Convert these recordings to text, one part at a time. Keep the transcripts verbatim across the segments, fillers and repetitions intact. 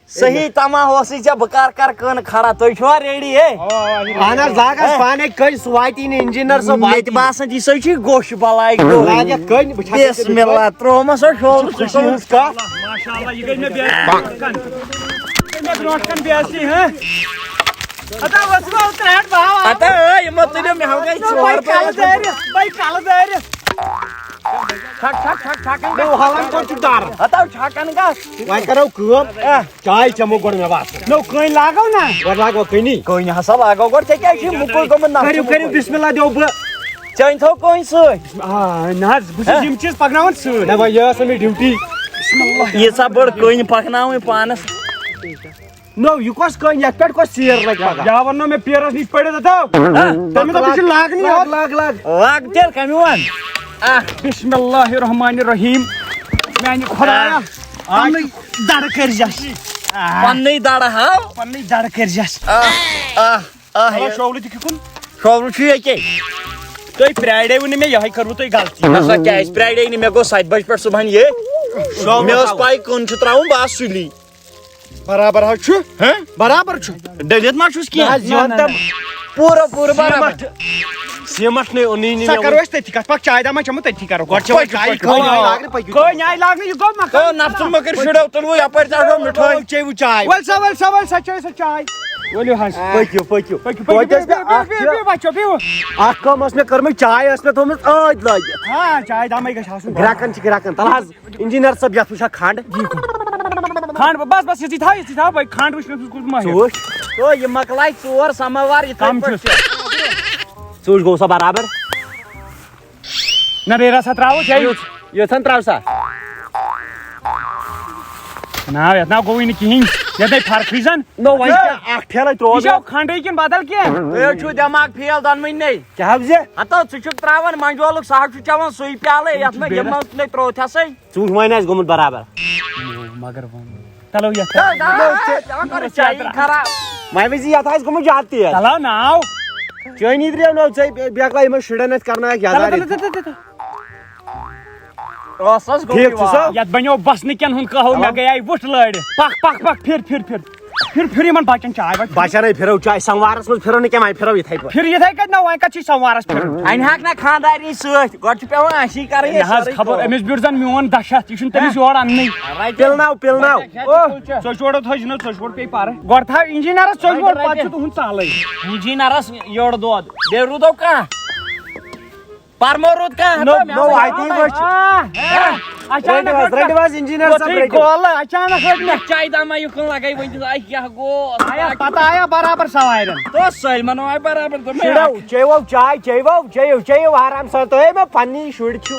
صحیح تما اوسُے ژےٚ، بہٕ کر کر کٲنہٕ کھڑا، تُہۍ چھِوا ریڈی ہے؟ اہن حظ، لاگ حظ پانے کٔنۍ، سُہ واتی نہٕ انجینئر صٲب، مےٚ تہِ واتی نہٕ۔ باسان یہِ سا چھُے گوٚش بلاے گوٚو۔ لاگ یتھ کٔنۍ، بہٕ چھَس بسم اللہ، ترٛوومَس ہو شولہٕ سُہ چھُ۔ ماشاءاللہ، یہِ گٔے مےٚ بے-، یہِ گٔے مےٚ برونٛٹھ کَنہِ بے عزتی، ہہ؟ ہتا وسمو ترٛےٚ ہَتھ باوا۔ ہتا ٲے، یِمو تُلِو مےٚ ہاو گٔے ژور بے کَلہٕ دٲرِتھ، بے کَلہٕ دٲرِتھ۔ چھَک، چھَک، چھَک، چھَکَن گژھ۔ نو، حالَن کوٚت چھُ دَر؟ ہتا چھَکَن گژھ۔ وۄنۍ کَرو کٲم۔ اہ۔ چاے چٮ۪مو گۄڈٕ مےٚ باسان۔ نو، کٔنۍ لاگو نا؟ گۄڈٕ لاگو کٔنی۔ کٔنۍ ہسا لاگو گۄڈٕ، ژےٚ کیٛازِ چھُے مُکُے گوٚمُت نَکھٕ کٔرِو، مُکُے؟ کٔرِو، بسم اللہ دِیو بہٕ۔ ژےٚ أنۍ تھو کٔنۍ سۭتۍ۔ آ، نہ حظ، بہٕ چھُس ہہ؟ یِم چیٖز پَکناوان سۭتۍ۔ نہ، وۄنۍ یہِ ٲس نہٕ مےٚ ڈیوٹی۔ ییٖژاہ بٔڑ کٔنۍ پَکناوٕنۍ پانَس۔ نو، یہِ کۄس کٔنۍ؟ یَتھ پٮ۪ٹھ کۄس سیر لَگہِ پَگاہ؟ یا وَنو مےٚ پیرَس نِش پٔرِتھ ہَتو۔ ہہ؟ تَمہِ دۄہ تہِ چھِ لاگنی لاگ، یوت۔ Log, log. لاگ تیٚلہِ کَمہِ وَن؟ آہ۔ بسم اللہ الرحمن الرحیم۔ میٛانہِ خۄدایا، آہ۔ پَننُے دَرٕ کٔرۍ زٮ۪س۔ آہ۔ پَننُے دَرٕ ہاو۔ پَننُے دَرٕ کٔرۍ زٮ۪س۔ آہ، آہ، آہ، چلو، یہِ شولہٕ تہِ کھیوٚکُن۔ شولہٕ چھُ ییٚکے۔ تُہۍ پرٛاریوٕ نہٕ مےٚ، یِہوٚے کٔروٕ تۄہہِ غلطی۔ نہ سا کیٛازِ پرٛاریوٕ نہٕ؟ مےٚ گوٚو سَتہِ بَجہِ پٮ۪ٹھ صُبحن یہِ۔ شولہٕ مےٚ ٲس تھاوو۔ پَے کٕن چھُ ترٛاوُن، بہٕ آس سُلی۔ برابر حظ چھُ۔ ہہ؟ برابر چھُ۔ ڈٔلِتھ ما چھُس نہ کینٛہہ؟ حظ، یہِ وَن تَم پوٗرٕ پوٗرٕ برابر۔ سیٖمَٹھ، سیٖمَٹھ نَے اوٚنُے نہٕ سا مےٚ کَرو وۄنۍ۔ أسۍ تٔتھی کَتھ، پَکھ چاے دامہ چَمو تٔتھی کَرو۔ گۄڈٕ چٮ۪مو پٔکِو، چاے، پٔکِو۔ کٔنۍ آیہِ لاگنہٕ، پٔکِو۔ کٔنۍ آیہِ لاگنہٕ، یہِ گوٚو مۄکھٕ۔ تو نَفژٕ مۄکٕر شُریو تُلوٕ یَپٲرۍ تہِ آسو مِٹھٲے۔ چیٚیِو چاے۔ ؤلۍ سا، ؤلۍ سا، ؤلۍ سا، چیٚیِو سا چاے۔ ؤلِو حظ۔ پٔکِو، پٔکِو۔ پٔکِو، پٔکِو، توتہِ ٲس مےٚ پٔکِو، اَکھ پٔکِو، چیٖز، پٔکِو، بَچو، بِہِو۔ اَکھ کٲم ٲس مےٚ کٔرمٕژ، چاے ٲس مےٚ تھٲومٕژ ٲدۍ لٲگِتھ۔ ہاں، چاے دامَے گژھِ آسُن۔ گرٛٮ۪کَن چھِ گرٛٮ۪کَن۔ تَلہٕ حظ، انجینئر صٲب، یَتھ وٕچھا کھنٛڈ۔ کھنٛڈ، بَس، بَس، یِژٕے تھاو، یِژٕے تھاو، بَے، کھنٛڈ وٕچھ مےٚ، سُہ کوٚت مَہ ژٕ ہیوٚت۔ وٕچھ۔ تو یہِ مۄکلاے ژور سَماوار یِتھَے کَم پٲٹھۍ چھُ۔ چھِ۔ ژٕ وٕچھ، گوٚو سا برابر؟ نہ، بیٚیہِ رَژھا ترٛاوُس، ہے۔ یُتھ، یُتھ ہن ترٛاو سا۔ نہ، یَتھ نہ گوٚوُے نہٕ کِہیٖنۍ۔ یَتھ نَے فرقٕے زَن۔ نو، وۄنۍ کیٛاہ، اَکھ ٹھیلَے ترٛوو یہِ چھا مےٚ۔ کھنٛڈٕے کِنہٕ بدل کینٛہہ؟ تُہۍ حظ چھُو دٮ۪ماگ فیل دۄنوٕنی۔ کیٛاہ حظ یہِ؟ ہتو، ژٕ چھُکھ ترٛاوان منجولُک، سُہ حظ چھُ چٮ۪وان سُے پیالے، یَتھ منٛز یِمو تہِ نَے ترٛوو تھٮ۪سٕے۔ ژٕ وٕچھ، وۄنۍ آسہِ گوٚمُت برابر۔ مگر وۄنۍ۔ تَلو یَتھ۔ ہے، نہ، چٮ۪وان کَرُن چایی خراب۔ وۄنۍ وٕچھ یہِ، یَتھ آسہِ گوٚمُت زیادٕ تیز۔ تَلو ناو۔ چٲنی ترٛیو نو ژےٚ بے-، بیکلا یِمن شُرٮ۪ن اَتھِ کرناوکھ یَزارِ۔ تَلو، تَلو، تَلو، تَلو۔ ٲسَس گوٚمُت ٹھیٖک چھُ سا؟ یاد۔ یَتھ بَنیو بَس نہٕ کینٛہہ ہُنٛد قہوٕ، تَلو۔ مےٚ گٔیے وُٹھ لٲرِتھ۔ پَکھ، پَکھ، پَکھ، پھِر، پھِر، پھِر۔ پھِر، پھِر یِمن بَچَن چاے واے۔ بَچَن ہے پھِرو چاے، سموارَس منٛز پھِرو نہٕ کینٛہہ، وۄنۍ پھِرو یِتھَے پٲٹھۍ۔ پھِر یِتھَے کٔٹھۍ نہ، وۄنۍ کَتہِ چھُے سموارَس پھِرُن؟ اَنہِ ہاکھ نہ خانٛدارنی سۭتۍ، گۄڈٕ چھُ پٮ۪وان اَسی کَرٕنۍ یہِ نہ حظ، سٲرٕے خبر کٲم۔ أمِس بیوٗٹھ زَن میون دَچھ اَتھ، یہِ چھُنہٕ تٔمِس یورٕ اَننٕے۔ رَٹہِ۔ پِلناو، پِلناو۔ او، ژۄچہِ ووڑو تھٲے زِنو، ژۄچہِ ووڑ پیٚیہِ پَرٕ۔ گۄڈٕ تھاو اِنجیٖنَرَس ژۄچہِ ووڑ، رَٹہِ، پَتہٕ رَٹہِ۔ چھُ تُہُنٛد ژَلٕے۔ اِنجیٖنَرَس یورٕ دۄد۔ بیٚیہِ روٗدو کانٛہہ؟ پَرمو روٗد کانٛہہ؟ نو، ہَتو، مےٚ نو، وَنہِ۔ اَتی وٕچھ۔ آ، آ، اچانک رٔٹِو حظ، رٔٹِو حظ، اِنجیٖنَر صٲب، وٕچھِو رٔٹِو۔ گولہٕ، اچانک رٔٹ مےٚ۔ چایہِ دامہ یُکُن لَگَے وٕنہِ، اَسہِ کیٛاہ گوٚو؟ آیا، پَتہٕ آیا برابر سوارٮ۪ن۔ تو سٲلمَن آے برابر، دوٚپ مےٚ، شُرٮ۪و، چیٚیِو چاے، چیٚیِو، چیٚیِو، چیٚیِو آرام سان۔ تُہۍ ہے مےٚ پننی شُرۍ چھِو۔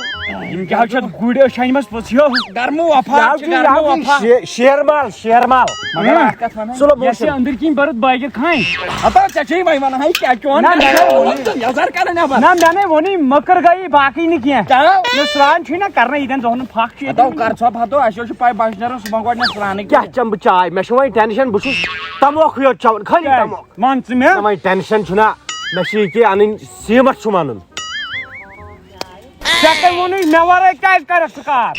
یِم کیٛاہ چھِ اَتھ گُرۍ أچھ اَنِمَژٕ پٔژھیو؟ گرمہٕ وفا یہِ چھِ، چھُ، گرمہٕ یہِ چھُ وفا۔ شے-، شیر مال، شیر مال۔ مگر اَکھ کَتھ وَنہٕ۔ سُلو یَس موشن۔ یہِ أنٛدٕرۍ کِنۍ بٔرٕتھ بٲگِر کھانۍ۔ ہتا ژےٚ چھے وۄنۍ وَنان ہے کیٛاہ چون نہ، نہ، نہ۔ نظر کَرٕ نٮ۪بر۔ نہ، مےٚ نے ووٚنُے مٔکٕر گٔیی، باقٕے نہٕ کینٛہہ۔ کیٛاہ؟ نہ، سرٛان چھُے نہ کَرنَے، ییٖتٮ۪ن دۄہَن نہٕ پھَکھ چھُے۔ ہتو کَر ژھۄپ ہتو، اَسہِ حظ چھُ پَے بَچہٕ نیران صُبحن گۄڈٕنٮ۪تھ سرٛانٕے۔ کیٛاہ چَمہٕ بہٕ چاے؟ مےٚ چھُ وۄنۍ ٹٮ۪نشَن، بہٕ چھُس تَموکھٕے یوت چٮ۪وان، خٲلی کیٛازِ؟ تَموکھ۔ مان ژٕ مےٚ۔ نہ، وۄنۍ ٹٮ۪نشَن چھُنہ، مےٚ چھِ ییٚکیٛاہ اَنٕنۍ سیٖمَٹھ چھُم اَنُن۔ ژےٚ کٔمۍ ووٚنُے مےٚ وَرٲے کیٛازِ کَرَکھ ژٕ کار؟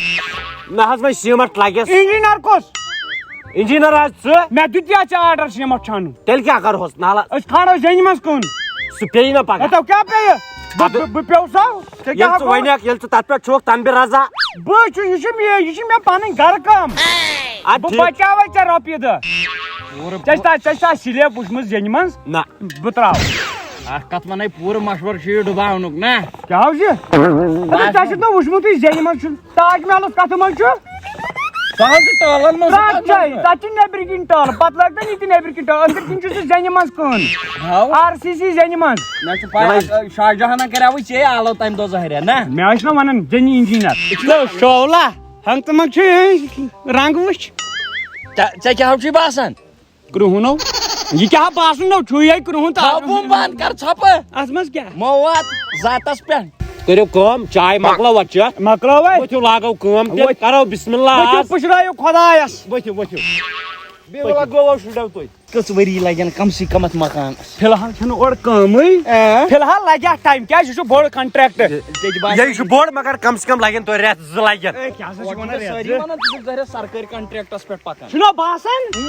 نہ حظ، وۄنۍ سیٖمَٹھ لَگٮ۪س۔ اِنجیٖنَر کُس؟ اِنجیٖنَر حظ ژٕ۔ مےٚ دیُت یا ژےٚ آرڈر سیٖمَٹھ چھانُن؟ تیٚلہِ کیٛاہ کَرٕہوس نالَس؟ أسۍ کھارو زیٚنہِ منٛز کُن۔ سُہ پیٚیہِ نہ پَگاہ۔ ہَتو کیٛاہ پیٚیہِ؟ بہٕ، اَدٕ بہٕ، بہٕ پیوٚو سا؟ ژےٚ کیٛاہ ییٚلہِ ژٕ گوٚو؟ وَنَکھ، ییٚلہِ ژٕ تَتھ پٮ۪ٹھ چھُکھ تَنبہِ رَزا۔ بہٕ چھُس، یہِ چھُ مےٚ، یہِ چھُ مےٚ پَنٕنۍ گَرٕ کٲم۔ اَدٕ بہٕ ٹھیٖک۔ بَچاوَے ژےٚ رۄپیہِ دَہ۔ ژےٚ چھِ تا-، ژےٚ چھِ تا سِلیپ وٕچھمٕژ زیٚنہِ منٛز؟ نہ۔ بہٕ ترٛاوٕ۔ اکھ کتھ ونے، پوٗرٕ مشورٕ چھُ یہِ ڈُباونُک، نہ؟ کیٛاہ حظ یہِ؟ نہ، ژےٚ چھُکھ نہ وُچھمُتٕے زیٚنہِ منٛز چھُ؟ تاج محلس کتھٕ منٛز چھُ؟ سُہ حظ چھُ ٹٲلن منٛز، سُہ تتھ کتھ جایہِ، منٛز؟ تتھ چھِ نیٚبرۍ کِنۍ ٹٲل، پتہٕ لٲگۍ تن یہِ تہِ نیٚبرۍ کِنۍ ٹٲل، أنٛدرۍ کِنۍ چھُ سُہ زیٚنہِ منٛز کٕن۔ ہاو۔ آر سی سی زیٚنہِ منٛز۔ مےٚ چھُ پَے، یِمے اکھ، شاہ جہانن کریاوُے ژے آلو تمہِ دۄہ ظٲہرہ، نہ؟ مےٚ ٲسۍ نہ ونان زیٚنہِ انجیٖنر۔ شولہ، ہنٛگتہٕ منٛگ چھُ یِہوٚے رنٛگ وٕچھ۔ ژےٚ، ژےٚ کیٛاہ چھُے باسان؟ کرٛہُن ہو۔ یہِ کیٛاہ باسان نو چھُے یے کرٛہُن تہٕ تھاو بُم بنٛد کر ژھۄپہٕ۔ اتھ منٛز کیٛاہ؟ مواد ذاتس پٮ۪ٹھ۔ کٔرِو کٲم، چاے مۄکلٲو وۄنۍ چٮ۪تھ۔ مۄکلٲو وۄنۍ؟ ؤتھِو لاگو کٲم تہِ، ؤتھِو۔ کرو بسم اللہ ؤتھِو آز۔ پُشرٲیِو خۄدایس۔ ؤتھِو، ؤتھِو۔ بیٚیہِ وَلہ گوٚو شُرٮ۪و تُہۍ۔ کٔژ ؤری لَگن کم سے کم اَتھ مکانَس؟ فی الحال چھَنہٕ اورٕ کٲمٕے۔ آ۔ فی الحال لَگہِ اَتھ ٹایم، کیٛازِ یہِ چھُ بوٚڑ کانٹریکٹ۔ یہِ چھُ بوٚڑ، مگر کم سے کم لَگن توتہِ رٮ۪تھ زٕ لگن۔ اے، کیٛاہ سا چھُکھ وَنان، سٲری رٮ۪تھ زٕ؟ وَنان، ژٕ چھُکھ ظٲہِر سرکٲرۍ کانٹریکٹس پٮ۪ٹھ پَکان۔ چھُنہ باسان؟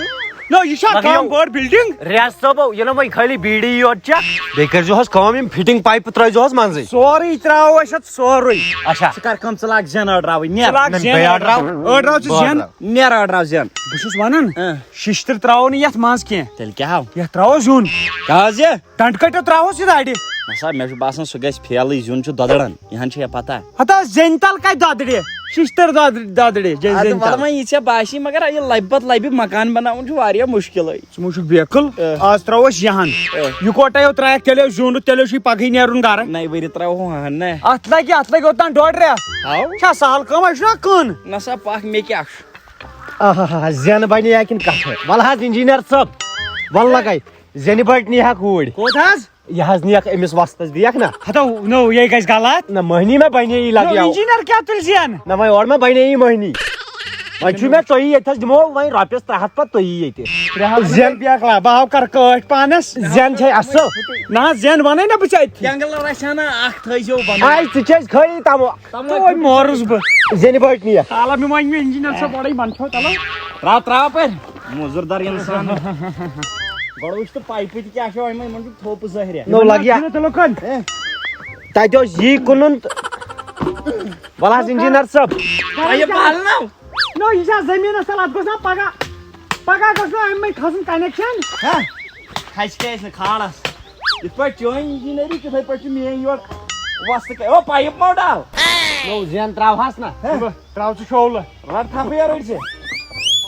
نو، یہِ چھا لَگہِ کٲم یِم بٔڑ بِلڈِنٛگ؟ رٮ۪تھ زٕ بو، یہِ نہ وۄنۍ خٲلی بی ڈی یوت چھا۔ بیٚیہِ کٔرۍزِہوس کٲم، یِم فِٹِنٛگ پایپہٕ ترٛٲیزِہوس منٛزٕے۔ سورُے ترٛاوو أسۍ اَتھ، سورُے۔ اچھا۔ ژٕ کر کٲم، ژٕ لاگ زٮ۪ن أڑراوٕنۍ، نیر۔ ژٕ لاگ نہ، زٮ۪ن بہٕ أڑراو۔ أڑراو۔ أڑراو ژٕ بہٕ زٮ۪ن۔ أڑراو۔ نیر أڑراو زٮ۪ن۔ بہٕ چھُس وَنان، اۭں۔ شِشتٕر ترٛاوو نہٕ یَتھ منٛز کینٛہہ۔ تیٚلہِ کیٛاہ ہاو؟ یَتھ ترٛاوو زیُن۔ کیٛازِ؟ ٹنٛڈ کٔٹِو ترٛاوہوس یہِ دَرِ۔ نہ سا، مےٚ چھُ باسان سُہ گژھِ فیلٕے، زیُن چھُ دۄدران، یِہَن چھِ یہِ پَتہ۔ ہتا زیٚنہِ تَل کَتہِ دۄدرِ؟ شِشتٕر دۄدرِ، دۄدرِ، زیٚنہِ، اَدٕ زیٚنہِ وَلہٕ تَل۔ وۄنۍ یہِ ژےٚ باسی، مگر یہِ لَبہِ پَتہٕ لَبہِ مکان بَناوُن چھُ واریاہ مُشکِلٕے۔ ژٕ مہٕ وٕچھُکھ بیکٕل، اے۔ آز ترٛاوو أسۍ یِہَن۔ اے۔ یہِ کوٹاے یوت ترٛایَکھ، تیٚلے زیُن، تیٚلے چھُے پَگہٕے نیرُن گَرٕ۔ نَیہِ ؤری ترٛاوہو ہَن نا۔ اَتھ لَگہِ، اَتھ لَگہِ اوٚتام ڈۄڈ رٮ۪تھ۔ ہاو۔ چھا سَہَل کٲم، اَسہِ چھُنہ کٕن۔ نہ سا پَکھ، مےٚ کیٛاہ چھُ؟ آہا، زٮ۪ن بَنے یا کِنہٕ کَٹھٕ؟ وَلہٕ حظ اِنجیٖنَر صٲب، وَلہٕ لَگَے، زٮ۪نہِ بٔٹۍ نِیَکھ اوٗرۍ۔ کوٚت حظ؟ یہِ حظ نِیَکھ أمِس وۄستَس دِیَکھ نا۔ ہَتو، نو، یہِ گژھِ غلط۔ نہ، مٔہنی مےٚ بَنے یی نو، لَگیو۔ اِنجیٖنَر کیٛاہ تُلہِ زٮ۪ن؟ نہ، وۄنۍ اورٕ مےٚ بَنے یی مٔہنی۔ وۄنۍ چھُ مےٚ تُہی ییٚتہِ حظ دِمو وۄنۍ رۄپیَس ترٛےٚ ہَتھ پَتہٕ تُہی ییٚتہِ۔ ترٛےٚ ہَتھ زٮ۪ن۔ بیکلا، بہٕ ہاو کَرٕ کٲٹھۍ پانَس۔ زٮ۪ن چھے اَصٕل۔ نہ حظ، زٮ۪ن وَنَے نہ بہٕ ژےٚ اَتہِ۔ جنٛگل رَچھِ ہا نہ اَکھ تھٲیزیو بَنٲوِتھ۔ آے ژٕ چھے أسۍ خٲلی تَموکھ۔ تموکھ۔ ژٕ وۄنۍ مورُس بہٕ۔ زٮ۪نہِ بٔٹۍ نِیَکھ۔ حالا مےٚ وۄنۍ مےٚ اِنجیٖنَر صٲب اورَے وَنہٕ چھو، چلو۔ ترٛاو، ترٛاو پَرِ۔ مُزُر دار اِنسان۔ گۄڈٕ وٕچھ تہٕ پایپہٕ تہِ کیٛاہ چھِ یِمَن، یِمَن چھُ تھوٚپ ظٲہرِ۔ نو لَگہِ یا۔ تیٚلہِ کٕن۔ ہے۔ تَتہِ اوس یی کٕنُن تہٕ وَلہٕ حظ اِنجیٖنَر صٲب۔ پایپ والناو۔ نو، یہِ چھا زٔمیٖنَس تَل، اَتھ گوٚژھ نا پَگاہ، پَگاہ گوٚژھ نا اَمہِ منٛز کھَسُن connection؟ ہہ؟ کھَسہِ کیٛازِ نہٕ کھالَس؟ یِتھ پٲٹھۍ چٲنۍ اِنجیٖنٔری، تِتھَے پٲٹھۍ چھِ میٛٲنۍ یورٕ وۄستہٕ کَ-، او، پایپ ما ڈال؟ نو، زٮ۪ن ترٛاوہَس نا۔ ہہ؟ ترٛاو ژٕ شولہٕ۔ رَٹ تھَپھ یَرٕ أڑۍ ژٕ۔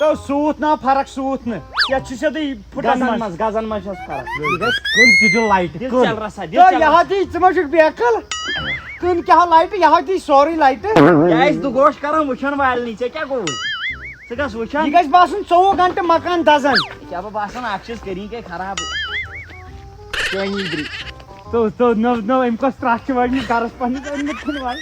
تو سوٗتھ نا فرق، سوٗتھ نہٕ۔ یَتھ چھِ سیوٚدُے پھٕٹَن گَزَن منٛز۔ منٛز، گَزَن منٛز چھَس فرق۔ یہِ گژھِ کُن تہِ دیُن لایٹہِ، دِ کُن۔ چل رَسا، دِ تو چل۔ یہِ ہا دی، ژٕ ما چھُکھ بیکٕل؟ کٕن کیٛاہ ہا لایٹہِ، یہِ ہا دی سورُے لایٹہِ۔ یہِ آسہِ دُگوش کَران وٕچھَن والنٕے، ژےٚ کیٛاہ گوٚوُے؟ ژٕ گژھ وٕچھَن۔ یہِ گژھِ باسُن ژوٚوُہ گھنٹہٕ مکان دَزان۔ کیٛاہ بہٕ باسان، اَکھ چیٖز کٔرِنۍ گٔے خراب۔ چٲنی برٛی۔ تو، تو، نٔو، نٔو، أمۍ کۄس ترٛٹھ چھِ وٲجمٕژ گَرَس پنٛنِس، أنۍمٕژ کھُنوَل۔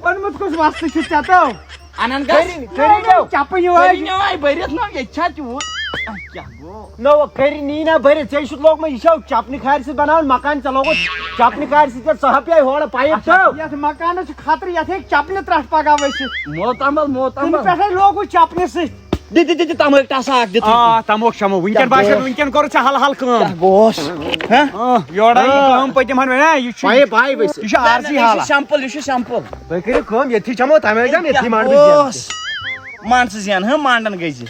اوٚنمُت کُس وۄستہٕ چھُ ژےٚ تو؟ اَنان گژھ۔ کٔرِنۍ، کٔرِنۍ نو۔ چَپٕنۍ وٲج۔ کٔرِنۍ نو، آے بٔرِتھ نو، ییٚتہِ چھا تیوٗت؟ اَتھ کیٛاہ گوٚو؟ نو، کٔرِنۍ نی نہ بٔرِتھ، ژےٚ چھُتھ لوگمُت، یہِ چھو چَپنہِ کھارِ سۭتۍ بَناوان مَکان، ژےٚ لوگُت چَپنہِ کھارِ سۭتۍ، ژےٚ ژاہ پیٚیہِ ہورٕ پایِپ اَتھ، تو۔ یَتھ مَکانَس چھِ خطرٕ، یَتھ ہیٚکہِ چَپنہِ ترٛٹھ پَگاہ ؤسِتھ۔ موتامل، کُنہِ موتامل۔ پٮ۪ٹھَے لوگُت چَپنہِ سۭتۍ۔ دِ، دِ، دِ، دِ، تَمٲکۍ ٹَسہٕ اَکھ دِ ژٕ۔ آ، تَموکھ چَمو۔ وٕنکٮ۪ن کیٛاہ باسیٚو، گوٚو؟ وٕنکٮ۪ن کوٚرُتھ ژےٚ حل حل کٲم۔ کیٛاہ گوس؟ ہہ؟ آ، یورٕ آیہِ یہِ آ۔ کٲم پٔتِم ہَن وَنہِ، آ، یہِ چھُ، پایِپ، پایِپ ؤسِتھ۔ یہِ چھُ عارضی نہ، نہ، یہِ چھُ حالہ۔ سیمپل، یہِ چھُ سیمپل۔ تُہۍ کٔرِو کٲم، ییٚتھی چَمو تَمے جام، ییٚتھی کیٛاہ مانڈٕ بہٕ زینہٕ۔ گوس؟ مان ژٕ زینہٕ، ہہ، مانڈن گٔے زِ۔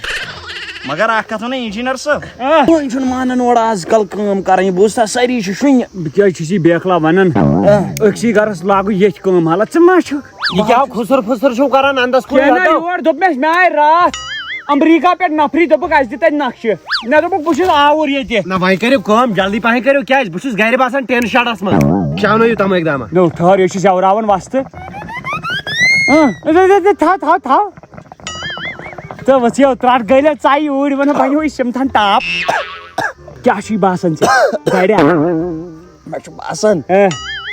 مگر اَکھ کَتھ وَنو اِنجیٖنر صٲب، آ۔ وۄنۍ چھُنہٕ مانان اورٕ آز کَل کٲم کَرٕنۍ، بوٗزتھا، سٲری چھِ شُنہِ۔ بہٕ کیٛازِ چھُس یہِ بیکلا وَنان؟ آ۔ أکسٕے گَرَس لاگو ییٚتھۍ کٲم حالہ، ژٕ ما چھُکھ؟ یہِ کیٛاہ ہو کھُسُر پھُسُر چھِو کران اندس کُن کینٛہہ نہ، واتو؟ یور دوٚپ مےٚ، مےٚ آیہِ راتھ امریکہ پٮ۪ٹھ نفری، دوٚپُکھ، "اَسہِ دِ تَتہِ نقشہٕ۔" مےٚ دوٚپُکھ، "بہٕ چھُس آوُر ییٚتہِ۔" نہ، وۄنۍ کٔرِو کٲم، جلدی پہن کٔرِو، کیٛازِ؟ بہٕ چھُس گرِ باسان ٹین شڈس منٛز۔ شاونٲیِو تَمٲکۍ دامہ۔ نو، ٹھٔہر، یہِ چھُ زیوراوان وستہٕ۔ اۭں، تھاو، تھاو، تھاو۔ تہٕ وٕژھ یو ترٛٹھ گٔلۍ ژَیہِ اوٗرۍ، وَنان، "بَنیو یہِ سِمتھن ٹاپ۔" کیٛاہ چھُے باسان ژےٚ؟ گرِ؟ مےٚ چھُ باسان، ہہ؟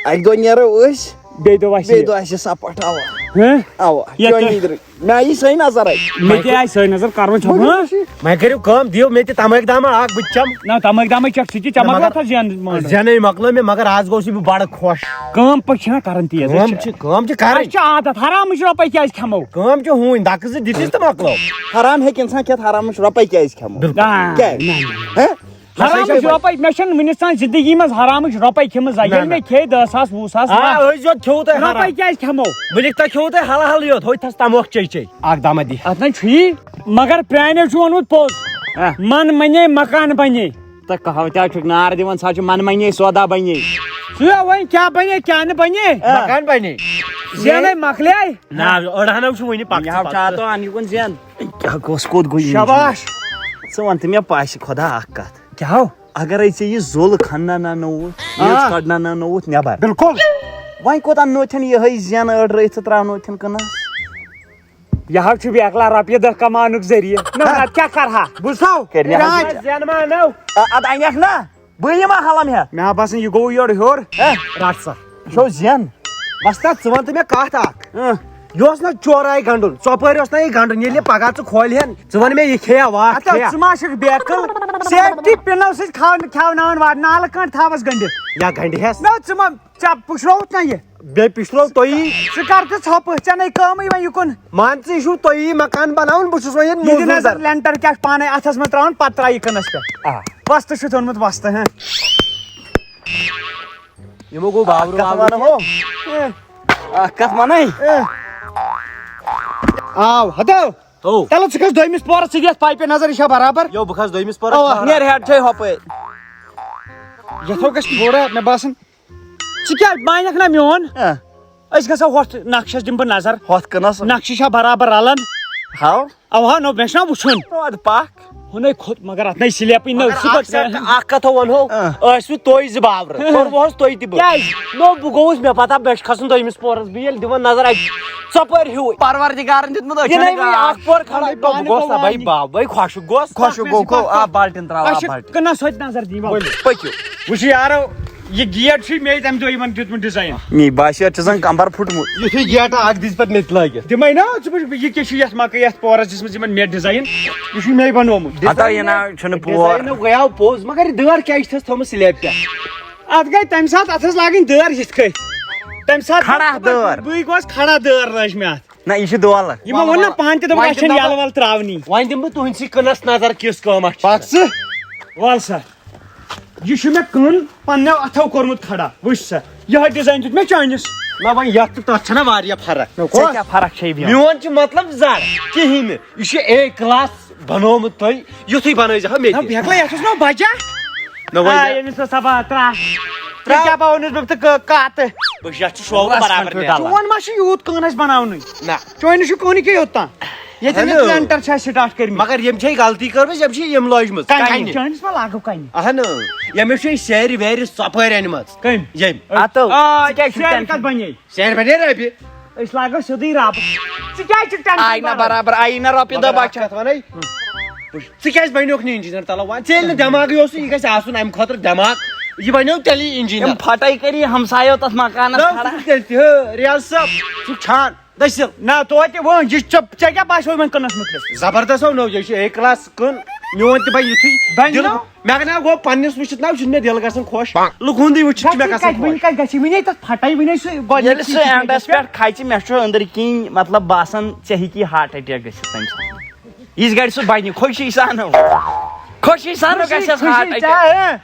اَکہِ دۄہ نیرو أسۍ، بیٚیہِ دۄہ وَسہِ بیٚیہِ یہِ۔ دۄہ آسہِ سَپَٹھ، اَوا۔ ہہ؟ اَوا، یَتھ چٲنی تۄہہِ درٕے۔ مےٚ آیی سۄے نظر اَتہِ۔ مےٚ تہِ آیہِ سۄے نظر، کَرُن چھُ، ہہ؟ وۄنۍ کٔرِو کٲم، دِیِو مےٚ تہِ تَمٲکۍ دامہ اَکھ، بہٕ تہِ چَمہٕ۔ نہ، تَمٲکۍ دامَے چَکھ، سُہ تہِ چَمَکھ مگر نا تَتھ زٮ۪ن مانٛڈَس۔ زٮ۪نٕے مۄکلٲو مےٚ، مگر آز گوٚوُس بہٕ بَڑٕ خۄش۔ کٲم پٲٹھۍ چھِنہ کَران تیز، أسۍ کٲم چھِ چھِ، کٲم چھِ کَرٕنۍ۔ اَسہِ چھِ عادت، حرامٕچ رۄپَے کیٛازِ کھٮ۪مو؟ کٲم چھِ ہوٗنۍ، دَکہٕ زٕ دِتِس تہٕ مۄکلٲو۔ حرام ہیٚکہِ اِنسان کھٮ۪تھ، حرامٕچ رۄپَے کیٛازِ کھٮ۪مو؟ بِلکُل۔ آ، کیٛازِ؟ نہ، نہ، نہ۔ ہہ؟ حرامٕچ رۄپَے، مےٚ چھَنہٕ وٕنیُک تام زندگی منٛز حرامٕچ رۄپَے کھیٚمٕژ زانٛہہ۔ نہ، ییٚلہِ نہ۔ مےٚ کھیٚیہِ دَہ ساس، وُہ ساس آ، لَچھ۔ أزۍ یوت کھیوٚو تۄہہِ رۄپَے حرام۔ کیٛازِ کھٮ۪مو؟ ؤلِکھ تۄہہِ کھیوٚو تۄہہِ حل حل یوت، ہوٚتہِ تھَس تَموکھ چے چے۔ اَکھ دَمہ دِ۔ اَتھ نہ چھُیی، مگر پرٛانیو چھُ ووٚنمُت پوٚز۔ آ۔ من مَنے مکان بَنے۔ تہٕ کہاو تہِ حظ چھُکھ نار دِوان، سُہ حظ چھُ من مَنے سودا بَنے۔ سُہ وۄنۍ کیٛاہ بَنے، کیٛاہ نہٕ بَنے؟ آ۔ مکان بَنے۔ زینَے مۄکلے۔ نہ، أڑہَنو چھُ وُنہِ پَکھ مےٚ ہاو ژٕ پَکھ ژٕ۔ چاہتو اَنہِ کُن زین۔ کیٛاہ گوٚژھ، کوٚت گوٚو یہِ شاباش۔ ژٕ وَن تہٕ مےٚ پاسہِ خۄدا اَکھ کَتھ۔ کیٛاہ ہو؟ اگرے ژےٚ یہِ زوٚل کھنناونووُتھ، آ۔ یٔژ کڑناونووُتھ نٮ۪بر۔ بِلکُل۔ وۄنۍ کوٚت اَننوتھن یِہوٚے زٮ۪ن أڑرٲیِتھ ژٕ ترٛاونوتھن کٕنس؟ یہِ حظ چھُ بیکلا رۄپیہِ دَہ کماونُک ذٔریعہٕ۔ نہ، ہہ؟ نتہٕ کیٛاہ کرٕ ہا؟ بوٗزتھو؟ کٔرۍ مےٚ حظ زٮ۪ن ما اَنو؟ اَ-، اَدٕ اَنٮ۪کھ نا؟ بہٕ یِما حلم ہٮ۪تھ؟ مےٚ ہا باسان، یہِ گوٚو یورٕ ہیوٚر۔ ہہ؟ رَٹ سا۔ یہِ چھو زٮ۪ن۔ وۄستا، ژٕ وَن تہٕ مےٚ کَتھ اَکھ۔ ہہ؟ یہِ اوس نہ چورے گنڈُن، ژۄپٲرۍ اوس نہ یہِ گنڈُن۔ ییٚلہِ یہِ پگاہ ژٕ کھولہِ ہن، ژٕ وَن مےٚ، یہِ کھیٚیا واٹھ ہتو، کھیٚیا؟ ژٕ ما چھُکھ بیقل؟ سیفٹی پِنو سۭتۍ کھاو-، کھیاوناوان واٹھ، نالہٕ کٔنڈ تھاوس گٔنڈِتھ۔ یا گنڈِ ہٮ۪س۔ نہ، ژٕ ما، ژےٚ پُشرووُتھ نہ یہِ؟ بیٚیہِ پِشلو تُہی۔ ژٕ کر تہٕ ژھۄپہٕ، ژےٚ نے کٲمٕے وۄنۍ یُکُن۔ مان ژٕ، یہِ چھُو تُہی مکان بناوُن، بہٕ چھُس وۄنۍ ییٚتہِ یہِ دِ موٚزوٗر نظر، در۔ لینٹر کیٛاہ چھُ پانے اتھس منٛز ترٛاوان، پتہٕ ترٛاو یہِ کٕنس پٮ۪ٹھ۔ آ۔ وۄستہٕ چھُ تھوٚنمُت وۄستہٕ، ہہ۔ یِمو گوٚو بابرٕ کتھ وابرٕ۔ ونہو؟ اے۔ اکھ کتھ ونے؟ اے۔ آو، ہتو۔ او۔ تلہٕ ژٕ کھس دوٚیمِس پورس، ژٕ دِتھ پایپہِ نظر، یہِ چھا برابر؟ یو، بہٕ کھس دوٚیمِس پورس اوا۔ ٹھہر۔ نیر ہیڈ چھے ہۄپٲرۍ۔ یتھو گژھِ تھوڑا، مےٚ باسان۔ ژٕ کیٛاہ مانکھ نہ میون؟ اے۔ أسۍ گژھو ہۄتھ نقشس دِمہٕ بہٕ نظر۔ ہۄتھ کٕنس؟ نقشہٕ چھا برابر رلان؟ ہاو۔ اوا، نو، مےٚ چھُنہ وُچھُن۔ نو، ادٕ پکھ۔ ہُنے کھوٚت، مگر اتھ نے سلیپٕے نہ، مگر سُہ اکھ پتہٕ سیکنڈ، اکھ کتھ ونہو، آ۔ ٲسوٕ تُہۍ زٕ بابرٕ، کوٚروہس تُہۍ تہِ بہٕ۔ کیٛازِ؟ نو، بہٕ گوٚوُس، مےٚ پتہ، مےٚ چھُ کھسُن دوٚیمِس پورس، بہٕ ییٚلہِ دِوان نظر اتہِ ژۄپٲرۍ ہیوٗ۔ پروردگارن دیُتمُت أچھن یہِ نے وۄنۍ گاش۔ اکھ پور کھڑا، بہٕ گوٚوس نہ، بھائی، باب، بھائی، خۄشک گوٚوس۔ خۄشک گوٚو، گوٚو، آ، بالٹیٖن ترٛاو، آ، اچھا، بالٹیٖن۔ کٕنس ہوٚتہِ نظر دِیِو۔ ؤلِو، پٔکِو۔ وٕچھِو یارو، یہِ گیٹ چھُے مےٚ تَمہِ دۄہ یِمن دیُتمُت ڈیزاین۔ مے باسیو، ژےٚ زَن کمبر پھُٹمُت۔ یُتھُے گیٹہٕ اکھ دِژ پتہٕ مےٚ تہِ لٲگِتھ۔ دِمے نا، ژٕ وٕچھ، یہِ کیٛاہ چھُ یتھ مکٲے، یتھ پورس دِژمٕژ یِمن مےٚ ڈیزاین؟ یہِ چھُے مےٚ بنومُت۔ ہتا یہِ نا چھُنہٕ پور۔ ڈیزاین گٔیاو پوٚز، مگر یہِ دٲر کیٛازِ چھِ تھٲس تھٲومٕژ سلیب پٮ۪ٹھ؟ اتھ گٔے تَمہِ ساتہٕ، اتھ ٲس لاگٕنۍ دٲر یِتھ کٔنۍ۔ تَمہِ ساتہٕ کھڑا دٲر۔ بٕے گوس کھڑا دٲر لٲج مےٚ اتھ۔ نہ، یہِ چھِ دولہٕ۔ یِمو وَلہٕ، ووٚن نا وَلہٕ۔ پانہٕ تہِ، دوٚپُکھ، وۄنۍ اَسہِ چھَنہٕ دِمہٕ یَلہٕ بَلہٕ ترٛاونی۔ وۄنۍ دِمہٕ بہٕ تُہٕنٛدسٕے کٕنَس نظر، کِژھ قۭمَتھ چھِ۔ پَکھ ژٕ۔ وَل سا۔ یہِ چھُ مےٚ کٕن پنٛنیو اَتھو کوٚرمُت کھڑا۔ وٕچھ سا، یِہوٚے ڈِزاین دیُت مےٚ چٲنِس۔ نہ، وۄنۍ یَتھ تہٕ تَتھ چھَنہ واریاہ فرق۔ نہ، ژےٚ کۄس؟ کیٛاہ فرق چھے بیٚیہِ؟ میون چھُ مطلب زَر کِہیٖنۍ نہٕ۔ یہِ چھُ اے کلاس بنومُت تۄہہِ، یُتھُے بنٲیزیو مےٚ نہ، تہِ۔ بیکلا، یَتھ اوس نہ بَجا۔ نہ، وۄنۍ آ، دِ۔ ییٚمِس اوس سبا ترٛٹھ۔ ترٛٹھ۔ ژےٚ کیٛاہ پاوُن اوس، بہٕ تہٕ کہٕ-، کَتھ۔ بہٕ چھُس، یَتھ چھُ شوقہٕ برابر کیٛاہ؟ چون ما چھُ یوٗت کٲنٛسہِ بناونُے؟ نہ۔ چٲنِس چھُ کٕہٕنۍ کہِ یوٚت تام۔ ییٚتٮ۪ن اہن۔ یہِ لینٹر چھِ اَسہِ سٹارٹ کٔرمٕژ۔ مگر یِم چھے غلطی کٔرمٕژ، یِم چھِ یِم لٲجمٕژ کَنہِ۔ کَنہِ۔ چٲنِس ما لاگو کَنہِ؟ اہن۔ ییٚمِس چھُ یہِ سیرِ ویرِ ژۄپٲرۍ أنمٕژ۔ کٔمۍ؟ ییٚمۍ۔ اَتو، آ، ژٕ کیٛازِ چھُکھ سیرِ ٹٮ۪نشن؟ کَتھ بَنے؟ سیرِ بَنے رۄپیہِ۔ أسۍ لاگو سیوٚدُے رب۔ ژٕ کیٛازِ چھُکھ ٹٮ۪نشن آیہِ نہ بَران؟ برابر، آیہِ نہ رۄپیہِ دَہ مگر اَکھ بچہِ۔ کَتھ وَنَے؟ ژٕ کیٛازِ بَنیوکھ نہٕ انجینئر؟ تَلہٕ وَن، ژےٚ ییٚلہِ نہٕ دٮ۪ماغٕے اوسُے، یہِ گژھِ آسُن اَمہِ خٲطرٕ دٮ۪ماغ۔ یہِ بَنیو تیٚلی انجینئر۔ أمۍ پھٹے کٔرۍ یہِ ہمسایو تَتھ مکانَس نہ، کھڑا۔ ژٕ تیٚلہِ تہِ، ہہ، ریاض صٲب، ژٕ چھُکھ چھان۔ دٔسِل۔ نہ، توتہِ وۄنۍ، یہِ چھُ ژےٚ، ژےٚ کیٛاہ باسیو یِمن کٕنس مُتعلِق؟ زبردست ہو نو، یہِ چھُ اے کلاس کٕن، میون تہِ بنہِ یُتھُے۔ بنہِ دِل، نو۔ مےٚ اگر نہ گوٚو پننِس وٕچھِتھ نہ، چھُنہٕ مےٚ دِل گژھان خۄش۔ لُکہٕ ہُنٛدُے وٕچھِتھ چھُ مےٚ کتھ گژھان کتہِ، وٕنہِ خۄش۔ کتہِ گژھِ، وٕنے تتھ پھٹے، وٕنے سُہ گۄڈٕنِکۍ ییٚلہِ سُہ چیٖز اینڈس پٮ۪ٹھ۔ پٮ۪ٹھ کھژِ، مےٚ چھُ أنٛدرۍ کِنۍ مطلب باسان، ژےٚ ہیٚکی ہارٹ اٹیک گٔژھِتھ تمہِ ساتہٕ۔ یِژھ گرِ سُہ بنہِ خوشی سان۔ خوشی سان خوشی، گژھٮ۪س خوشی ہارٹ اٹیک۔ ژےٚ، ہہ؟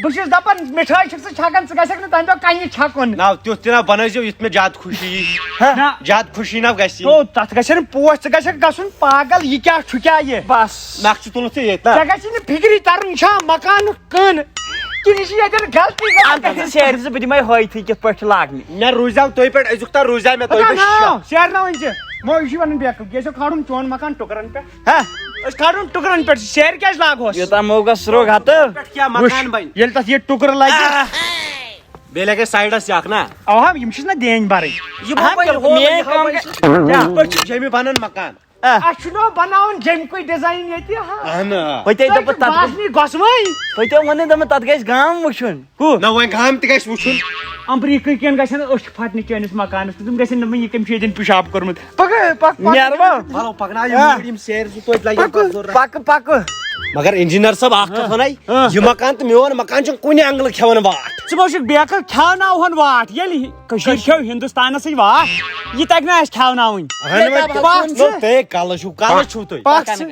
بہٕ چھُس دپان، مِٹھٲے چھُکھ ژٕ چھکان، ژٕ گژھکھ نہٕ تمہِ دۄہ کنہِ چھکُن۔ نہ، تیُتھ تہِ نہ بنٲیزیو، یُتھ مےٚ زیادٕ خوشی یی۔ ہہ؟ نہ۔ زیادٕ خوشی نہ گژھِ۔ تو تتھ گژھن پوش، ژٕ گژھکھ گژھُن پاگل، یہِ کیٛاہ چھُ کیٛاہ یہِ؟ بس۔ نقشہٕ تُلُتھ ژےٚ ییٚتہِ نا۔ ژےٚ گژھی نہٕ فکری ترُن، یہِ چھا مکانُک کٕن کِنہٕ یہِ چھِ ییٚتٮ۪ن غلطی گژھان؟ اَتھ گژھِ سیرِ زٕ، بہٕ دِمے ہٲیتھٕے کِتھ پٲٹھۍ چھِ لاگنہِ۔ مےٚ روٗزیو تُہۍ پٮ۪ٹھ أزیُک تام روٗزیو مےٚ تُہۍ پٮ۪ٹھ شک۔ سیرِ نہ ؤنۍ زِ، مو یہِ چھُ ونان بیقٕل، یہِ ٲسِو کھالُن چون مکان ٹُکرن پٮ۪ٹھ۔ ہہ؟ أسۍ کھالون ٹُکرن پٮ۪ٹھ، سیرِ کیٛازِ لاگہوس؟ یوٗتاہ موقع سرٛوگ ہتہٕ۔ پٮ۪ٹھ کیٛاہ مکان وٕچھ، بنہِ؟ ییٚلہِ تتھ یہِ ٹُکرٕ لگہِ۔ آہ۔ بیٚیہِ لگہِ سایڈس یہِ اکھ نا۔ اہا، یِم چھِس نہ دینۍ برٕنۍ۔ یہِ اہا، بوٚبَے تیٚلہِ ہول میٲنۍ یہِ کٲم ہول۔ گژھِ۔ کیٛاہ؟ یِتھ پٲٹھۍ چھِ جیٚمہِ بنان مکان۔ آہ۔ اَسہِ چھُنہ بناوُن جیٚمہِ کُے ڈیزاین ییٚتہِ، ہا۔ اہن۔ پٔتۍ تۄہہِ دۄپُت چھُ تتھ باسنٕے گۄسوٕنۍ۔ پٔتۍ ووٚنُے دوٚپمُت تتھ گژھِ گام وٕچھُن۔ کُس؟ نہ وۄنۍ گام تہِ گژھِ وٕچھُن۔ امریکہٕ کٮ۪ن گژھن أچھ پھٹنہِ چٲنِس مکانس تہٕ تِم گژھن نہٕ وۄنۍ یہِ کٔمۍ چھُ ییٚتٮ۪ن پِشاب کوٚرمُت۔ پکہٕ، پکہٕ، پکہٕ۔ نیرٕ وۄنۍ۔ وَلو، پَکناو یِم آ۔ یِم سیرِ زٕ توتہِ لَگہِ پَکہٕ، پَتہٕ ضوٚرَتھ۔ پَکہٕ، پَکہٕ۔ مگر انجینئر صٲب، اَکھ کَتھ آ۔ وَنَے، آ۔ یہِ مکان تہٕ میون مکان چھُنہٕ کُنہِ اَنٛگلہٕ کھٮ۪وان واٹھ۔ ژٕ ما چھُکھ بیکل کھٮ۪وناوہَن واٹھ؟ ییٚلہِ کٔشیٖر کٔش- کھیٚو ہِندُستانَسٕے واٹھ، یہِ تَگہِ نہ اَسہِ کھٮ۪وناوٕنۍ۔ اَہَن ییٚلہِ وۄنۍ۔ دَبہٕ پَکھ کُن ژٕ۔ چھُ۔ نو، تُہۍ کَلہٕ چھُو، کَلہٕ چھُو تُہۍ۔ پَکھ ژٕ۔